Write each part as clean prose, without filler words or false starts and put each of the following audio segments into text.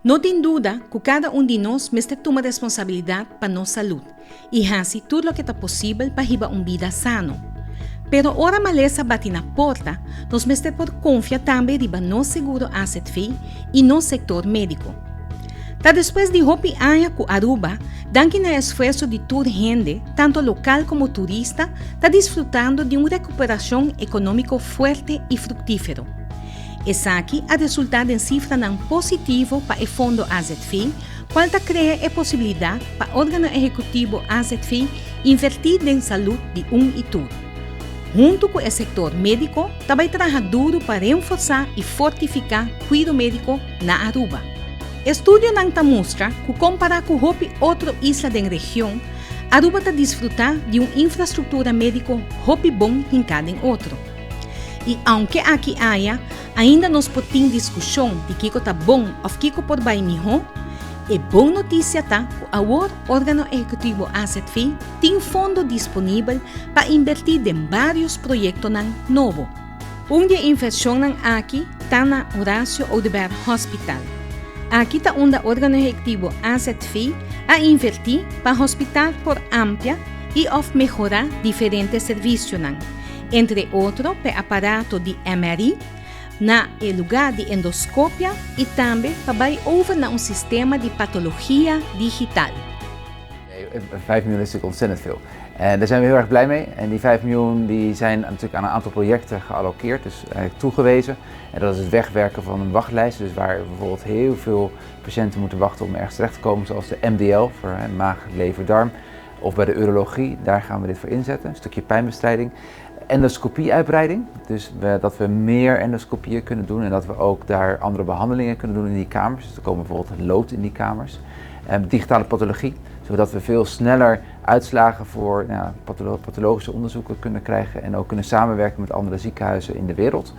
No tin duda cu cada un di nos mester tuma responsabilidad pa nos salud y haci tur loke ta posibel pa hiba un bida sano. Pero ora malesa bati na porta, nos mester por confia tambe riba nos seguro AZV y nos sector medico. Ta despues di hopi aña cu Aruba, danki na e esfuerso di tur hende, tanto local como turista, ta disfrutando di un recuperacion economico fuerte y fructifero. Esaki a resultá den sifranan positivo pa e fondo azv, kual ta krea e posibilidat pa órgano ehekutivo azv invertí den salud di un i tur. Huntu ku e sektor médiko ta bai traha duru pa renforsá i fortifiká kuido médiko na Aruba. Estudionan ta mustra ku kompará ku hopi otro isla den region, Aruba ta disfrutá di un infrastruktura médiko hopi bon hinká den otro. I aunke aki aya ainda nos por tin diskushon di kiko ta bon òf kiko por bai mihó, e bon notisia ta ku awor Órgano Ehekutivo AZV tin fondo disponibel pa inbertí den vários proyektonan nobo. Un di e invershonnan aki ta na Horacio Oduber Hospital. Aki ta unda Órgano Ehekutivo AZV a invertí pa hospital por amplia i òf mehorá diferente servisionan. Entre otro p'e aparato di MRI na e lugá di endoscopia i tambe pa bai over na un sistema di patologia digital. 5 miljoen is natuurlijk ontzettend veel. En daar zijn we heel erg blij mee. En die 5 miljoen die zijn natuurlijk aan een aantal projecten geallokeerd, dus eigenlijk toegewezen. En dat is het wegwerken van een wachtlijst, dus waar bijvoorbeeld heel veel patiënten moeten wachten om ergens terecht te komen, zoals de MDL voor maag, lever, darm. Of bij de urologie, daar gaan we dit voor inzetten, een stukje pijnbestrijding. Endoscopie-uitbreiding, dus dat we meer endoscopieën kunnen doen en dat we ook daar andere behandelingen kunnen doen in die kamers. Dus er komen bijvoorbeeld lood in die kamers. Digitale pathologie, zodat we veel sneller uitslagen voor, nou, pathologische onderzoeken kunnen krijgen en ook kunnen samenwerken met andere ziekenhuizen in de wereld.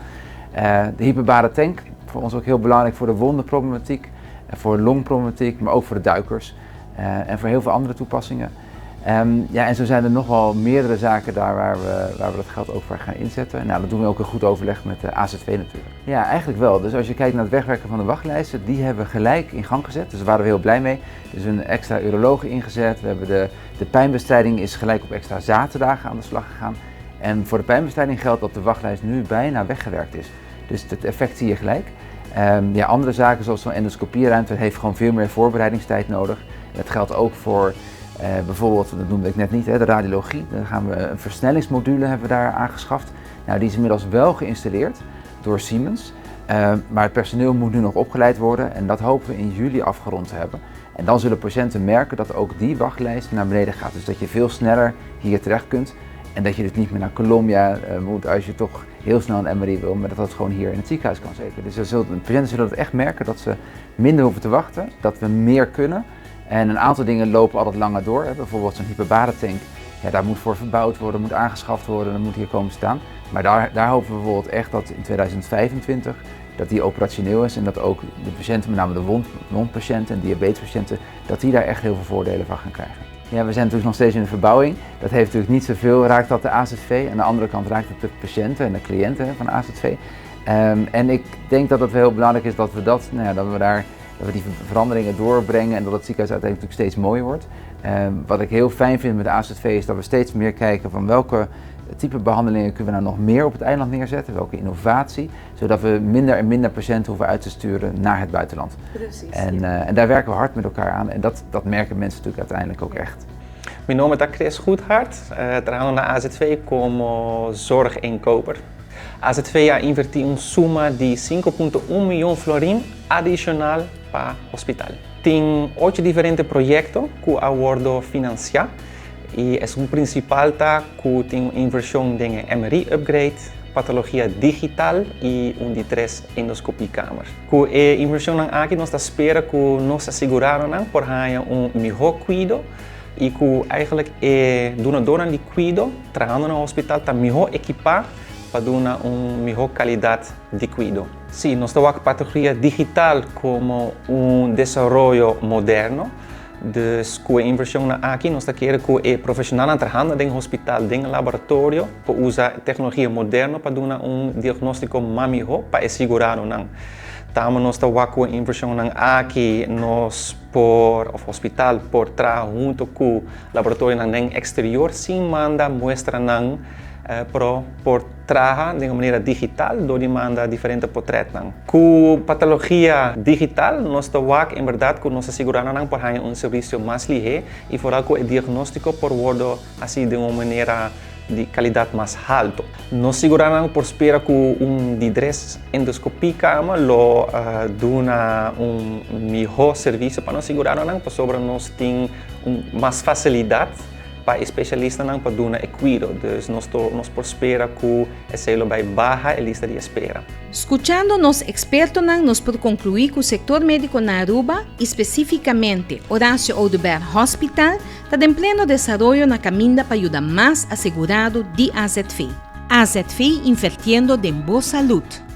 De hyperbare tank, voor ons ook heel belangrijk voor de wondenproblematiek, voor longproblematiek, maar ook voor de duikers en voor heel veel andere toepassingen. Ja, en zo zijn er nog wel meerdere zaken daar waar we dat geld ook voor gaan inzetten. Nou, dat doen we ook in goed overleg met de AZV natuurlijk. Ja, eigenlijk wel. Dus als je kijkt naar het wegwerken van de wachtlijsten, die hebben we gelijk in gang gezet. Dus daar waren we heel blij mee. Dus een extra uroloog ingezet. We hebben de pijnbestrijding is gelijk op extra zaterdagen aan de slag gegaan. En voor de pijnbestrijding geldt dat de wachtlijst nu bijna weggewerkt is. Dus het effect zie je gelijk. Ja, andere zaken zoals zo'n endoscopieruimte heeft gewoon veel meer voorbereidingstijd nodig. En dat geldt ook voor bijvoorbeeld, dat noemde ik net niet, hè, de radiologie. Daar gaan we een versnellingsmodule hebben we daar aangeschaft. Nou, die is inmiddels wel geïnstalleerd door Siemens. Maar het personeel moet nu nog opgeleid worden en dat hopen we in juli afgerond te hebben. En dan zullen patiënten merken dat ook die wachtlijst naar beneden gaat. Dus dat je veel sneller hier terecht kunt en dat je dus niet meer naar Colombia moet als je toch heel snel een MRI wil, maar dat dat gewoon hier in het ziekenhuis kan zeker. Dus de patiënten zullen het echt merken dat ze minder hoeven te wachten, dat we meer kunnen. En een aantal dingen lopen altijd langer door. Hè. Bijvoorbeeld zo'n hyperbare tank, ja, daar moet voor verbouwd worden, moet aangeschaft worden, dat moet hier komen staan. Maar daar hopen we bijvoorbeeld echt dat in 2025 dat die operationeel is en dat ook de patiënten, met name de wondpatiënten en diabetespatiënten, dat die daar echt heel veel voordelen van gaan krijgen. Ja, we zijn natuurlijk nog steeds in de verbouwing. Dat heeft natuurlijk niet zoveel, raakt dat de AZV. Aan de andere kant raakt het de patiënten en de cliënten van de AZV. En ik denk dat het wel heel belangrijk is dat we dat, nou ja, dat we daar, dat we die veranderingen doorbrengen en dat het ziekenhuis uiteindelijk natuurlijk steeds mooier wordt. Wat ik heel fijn vind met de AZV is dat we steeds meer kijken van welke type behandelingen kunnen we nou nog meer op het eiland neerzetten, welke innovatie, zodat we minder en minder patiënten hoeven uit te sturen naar het buitenland. En daar werken we hard met elkaar aan en dat merken mensen natuurlijk uiteindelijk ook echt. Mi nomber ta Chris Goedhart, trahando na AZV como zorginkoper. AZV a inverti un suma di 5.1 miyon florin adicional pa hospital. Tin ocho diferente proyecto cu a wordo financia y esun principal ta cu tin inversion den MRI upgrade, patologia digital y un di tres endoscopiekamer. Cu e inversion aki nos ta spera cu nos aseguradonan por haya un miho cuido y cu eigenlijk e dunadornan di cuido trahando na hospital ta miho equipa pa duna un miho calidad di cuido. Si, nos ta wak patologia digital como un desaroyo moderno. Dus cu e inversion aki nos ta kere cu e profesional trahando den hospital, den laboratorio, por usa tecnologia moderno pa duna un diagnostico mas miho pa aseguradonan. Tambe nos ta wak ku e invershonnan aki nos por, òf hospital por traha hunto ku laboratorionan den eksterior sin manda muestranan, pero por traha den un manera digital dor di manda diferente potrètnan. Ku patologia digital nos ta wak en bèrdat ku nos aseguradonan por haña un servisio mas lihé i foral ku e diagnóstiko por wòrdu hasí den un manera di kalidat mas haltu. Nos siguradonan por spera ku un di tres endoskopí kama lo duna un mihó servisio pa nos siguradonan pasobra nos tin un mas fasilidat pa e spesialistanan pa duna e kuido. Dus nos nos por spera ku esei lo bai baha e lista di espera. Skuchando nos ekspertonan nos por konkluí ku sektor médiko na Aruba i spesífikamente Horacio Oduber Hospital ta den pleno desaroyo na kaminda pa yuda mas asegurado di azv. Azv invertiendo den bo salud.